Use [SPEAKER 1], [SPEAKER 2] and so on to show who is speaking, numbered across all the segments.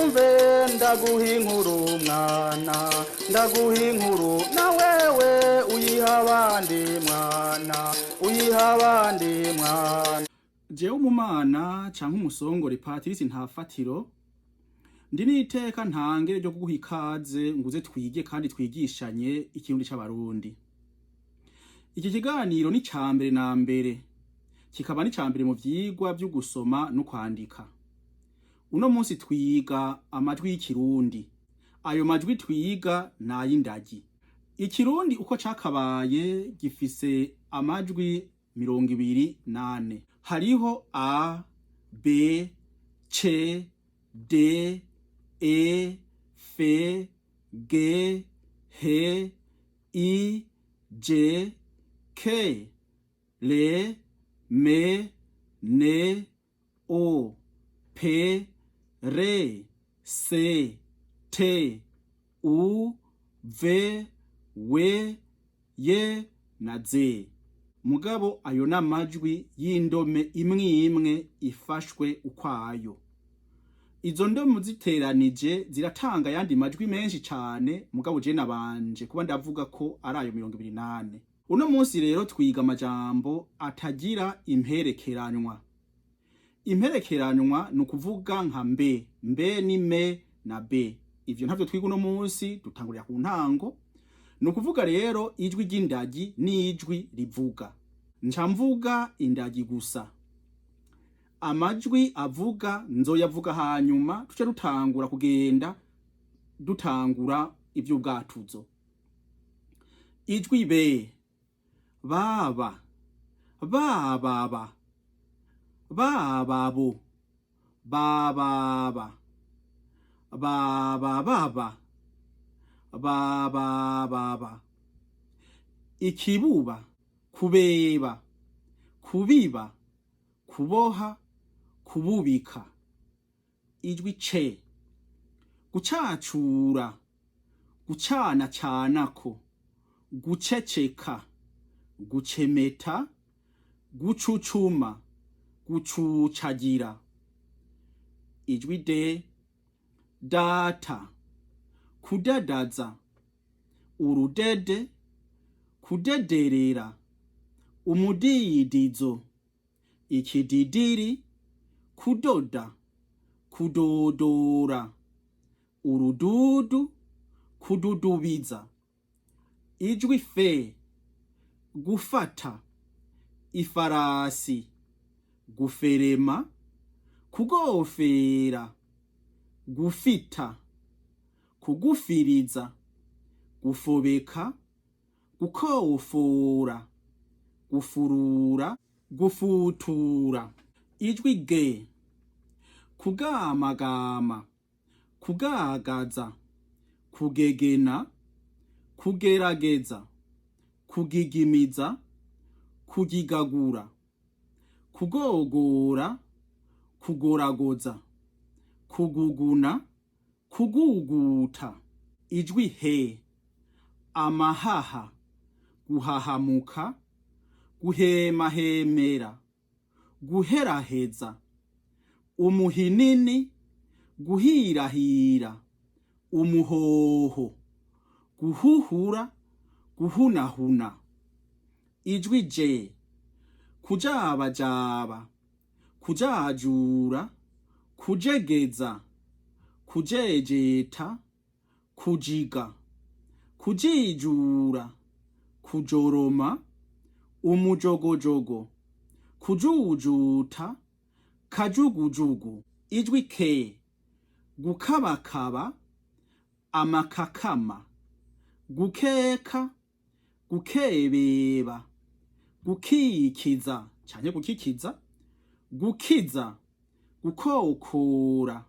[SPEAKER 1] Umve ndaguha inkuru mwana, ndaguha inkuru na wewe uyiha abandi mwana, uyiha abandi mwana.
[SPEAKER 2] Jewe umumana canke umusongore Patrice Ntafatiro, ndi n'iteka ntangere ryo kuguha ikaze nguze twige kandi twigishanye ikirundi c'Abarundi. Iki kiganiro ni ca mbere na mbere, kikaba ni ca mbere mu vyigwa vyo gusoma no kwandika. Uno munsi twiga amajwi y'ikirundi. Ayo majwi twiga ni ay'indagi. Ikirundi uko cakabaye gifise amajwi 24. Hariho A, B, C, D, E, F, G, H, I, J, K, L, M, N, O, P, R, S, T, U, V, W, Y na Z. Mugabo ayo n'amajwi y'indome imwe imwe ifashwe ukwayo. Izo ndome ziteranije ziratanga ayandi majwi menshi cane, mugabo je nabanje kuba ndavuga ko ari ayo 24. Uno munsi rero twiga amajambo atagira imperekeranywa. Imperekeranywa ni ukuvuga nka mbe, mbe ni me na b. Ivyo ntavyo twiga uno munsi, dutangurira ku ntango. Ni ukuvuga rero ijwi ry'indagi n'ijwi rivuga. Nca mvuga indagi gusa. Amajwi avuga nzoyavuga hanyuma, tuce dutangura kugenda dutangura ivy'ubwatuzo. Ijwi be: baba, bababa, bababo, bababa, babababa, babababa. Ikibuba: kubeba, kubiba, kuboha, kububika. Ijwi ce: gucacura, gucana canako, guceceka, gucemeta, gucucuma, gucucagira. Ijwi de: data, kudadaza, urudede, kudederera, umudidizo, ikididiri, kudoda, kudodora, urududu, kududubiza. Ijwi fe: gufata, ifarasi, guferema, kugofera, gufita, kugufiriza, gufobeka, gukofora, gufurura, gufutura. Ijwi ge: kugamagama, kugagaza, kugegena, kugerageza, kugigimiza, kugigagura, kugogora, kugoragoza, kuguguna, kuguguta. Ijwi he: amahaha, guhahamuka, guhemahemera, guheraheza, umuhinini, guhirahira, umuhoho, guhuhura, guhunahuna. Ijwi je: kujabajaba, kujajura, kujegeza, kujejeta, kujiga, kujijura, kujoroma, umujogojogo, kujujuta, kajugujugu. Ijwi ke: gukabakaba, amakakama, gukeka, gukebeba, gukikiza canke gukikiza, gukiza, gukokora,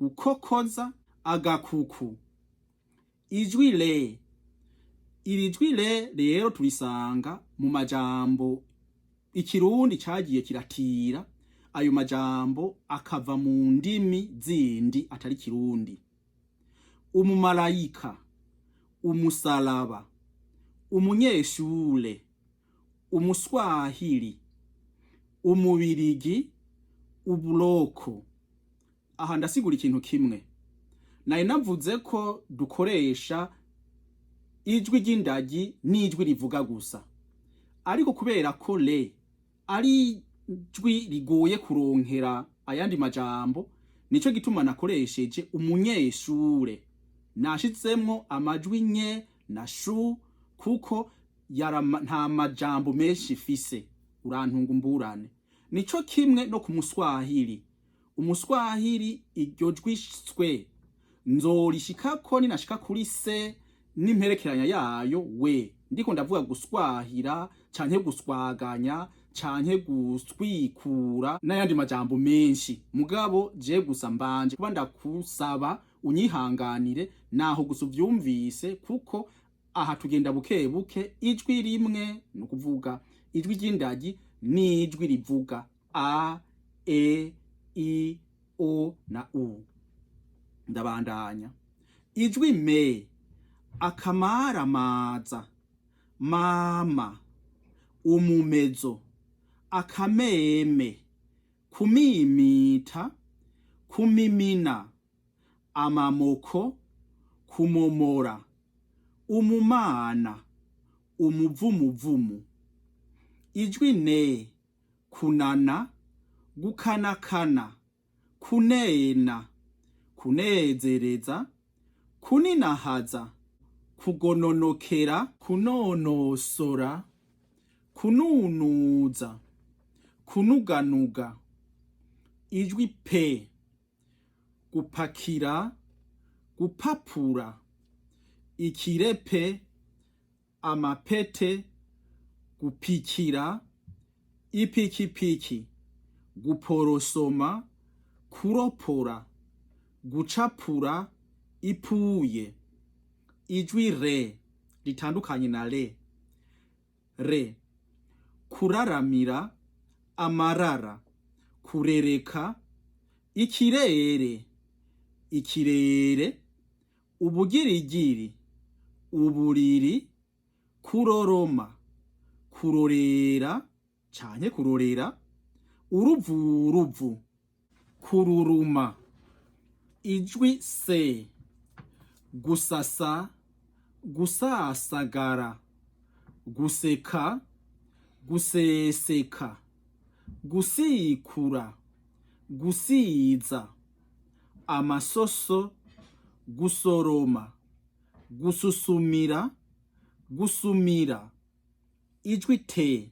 [SPEAKER 2] gukokoza, agakuku. Ijwi le: iri jwi le rero turisanga mu majambo ikirundi cagiye kiratira, ayo majambo akava mu ndimi zindi atari kirundi: umumalayika, umusalaba, umunyeshure, umuswahili, umubirigi, uburoko. Aha ndasigura ikintu kimwe. Nari navuze ko dukoresha ijwi ry'indagi n'ijwi rivuga gusa, ariko kubera ko le ari ijwi rigoye kuronkera ayandi majambo, nico gituma nakoresheje umunyeshure, nashizemwo amajwi nye na shu, kuko nta majambo menshi ifise. Urantunga umburane. Nico kimwe no ku Muswahili. Umuswahili, iryo jwi swe nzorishikako ninashika kuri se n'imperekeranya yayo we. Ndiko ndavuga guswahira canke guswaganya canke guswikura n'ayandi majambo menshi. Mugabo je gusa mbanje kuba ndakusaba unyihanganire naho gusa uvyumvise, kuko aha tugenda buke buke, ijwi rimwe, ni ukuvuga ijwi ry'indagi n'ijwi rivuga a, e, i, o na u. Ndabandanya. Ijwi me: akamaramaza, mama, umumezo, akameme, kumimita, kumimina, amamoko, kumomora, umumana, umuvumuvumu. Ijwi ne: kunana, gukanakana, kunena, kunezereza, kuninahaza, kugononokera, kunonosora, kununuza, kunuganuga. Ijwi pe: gupakira, gupapura, ikirepe, amapete, gupikira, ipikipiki, guporosoma, kuropora, gucapura, ipuye. Ijwi re ritandukanye na le. Re: kuraramira, amarara, kurereka, ikirere, ikirere, ubugirigiri, uburiri, kuroroma, kurorera canke kurorera, uruvuruvu, kururuma. Ijwi se: gusasa, gusasagara, guseka, guseseka, gusikura, gusiza, amasoso, gusoroma, gususumira, gusumira. Ijwi te: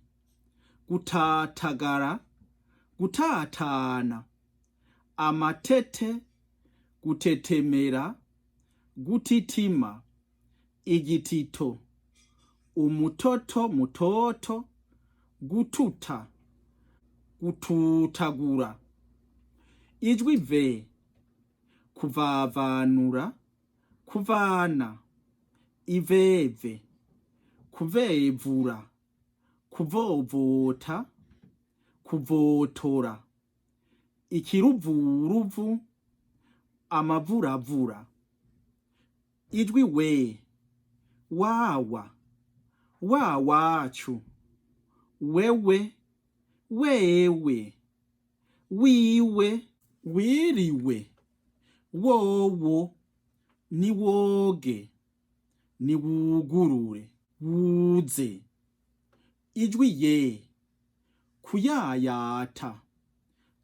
[SPEAKER 2] gutatagara, gutatana, amatete, gutetemera, gutitima, igitito, umutoto mutoto, gututa, gututagura. Ijwi ve: kuvavanura, kuvana, iveve, kuvevura, kuvovota, kuvotora, ikiruvuruvu, amavuravura. Ijwi we: wawa, wa wacu, wewe, wewe, wiwe, wiriwe, wowo, niwoge, niwugurure, wuze. Ijwi ye: kuyayata,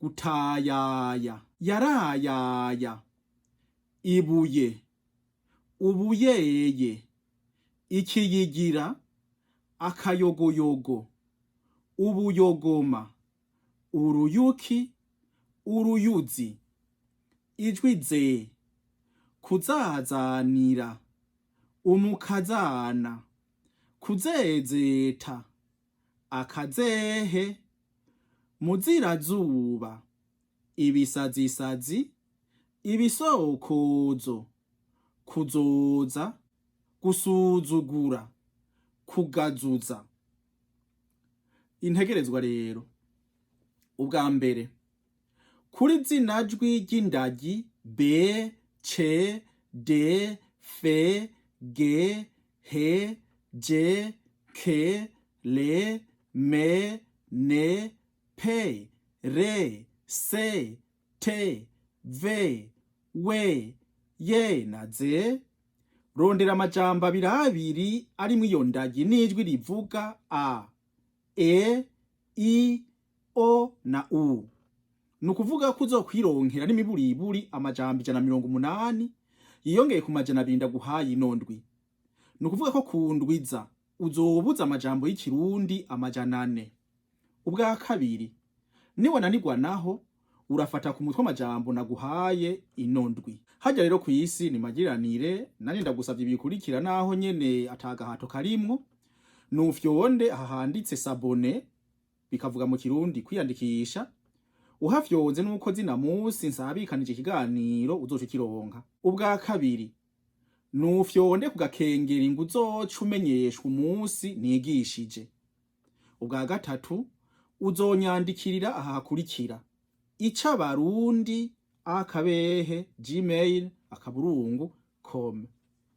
[SPEAKER 2] gutayaya, yarayaya, ibuye, ubuyeye, ikiyigira, akayogoyogo, ubuyogoma, uruyuki, uruyuzi. Ijwi ze: kuzazanira, umukazana, kuzezeta, akazehe, muzirazuba, ibisazisazi, ibisokozo, kuzoza, gusuzugura, kugazuza. Integerezwa rero, ubwa mbere, kuri zina jwi ry'indagi b, c, d, f, g, h, j, k, l, m, n, p, r, s, t, V, W, Y na Z. Rondera amajambo abiri abiri arimwo iyo ndagi n'ijwi rivuga A, E, I, O na U. Ni ukuvuga ko uzokwironkera n'imiburiburi amajambo 180 yiyongeye ku 200 ndaguhaye ino ndwi. Ni ukuvuga ko ku ndwiza uzobuza amajambo y'Ikirundi 400. Ubwa kabiri, niwananirwa naho urafata ku mutwe amajambo naguhaye ino ndwi. Harya rero kw'isi ni magiranire, nanje ndagusavye ibikurikira naho nyene atagahato karimwo. Nufyonde aha handitse "s'abonner", bikavuga mu Kirundi kwiyandikisha. Uhafyonze nuko zina musi nsabikanije ikiganiro uzoca ukironka. Ubwa kabiri, nufyonde ku gakengeri ngo uzoca umenyeshwa umunsi nigishije. Ubwa gatatu, uzonyandikirira aha hakurikira: icabarundi@gmail.com.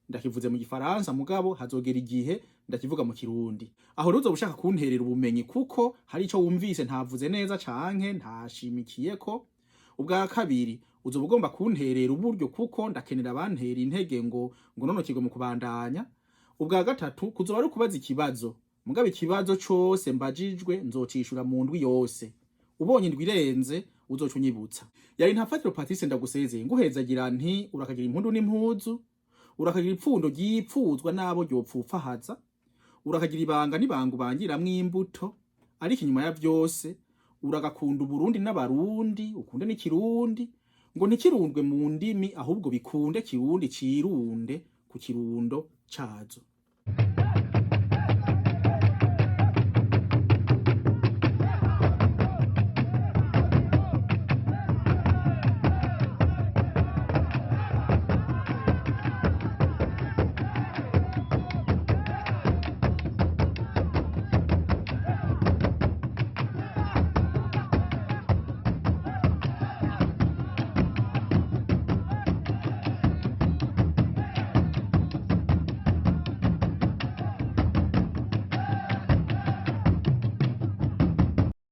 [SPEAKER 2] Ndakivuze mu Gifaransa, mugabo hazogera igihe ndakivuga mu Kirundi. Aho rero uzoba ushaka kunterera ubumenyi kuko hari ico wumvise ntavuze neza canke ntashimikiyeko. Ubwa kabiri, uzoba ugomba kunterera uburyo kuko ndakenera abantera intege ngo nonokirwe mu kubandanya. Ubwa gatatu, kuzoba ari ukubaza ikibazo, mugabo ikibazo cose mbajijwe nzocishura mu ndwi yose. Ubonye indwi irenze uzoca unyibutsa. Yari Ntafatiro Patrice, ndagusezeye nguhezagira nti: urakagira impundu n'impuzu, urakagira ipfundo ryipfuzwa n'abo ryopfupfahaza, urakagira ibanga n'ibanga ubangiramwo imbuto. Ariko inyuma ya vyose, uragakunda Uburundi n'Abarundi, ukunde n'Ikirundi, ngo ntikirundwe mu ndimi, ahubwo bikunde Kirundi cirunde ku kirundo cazo.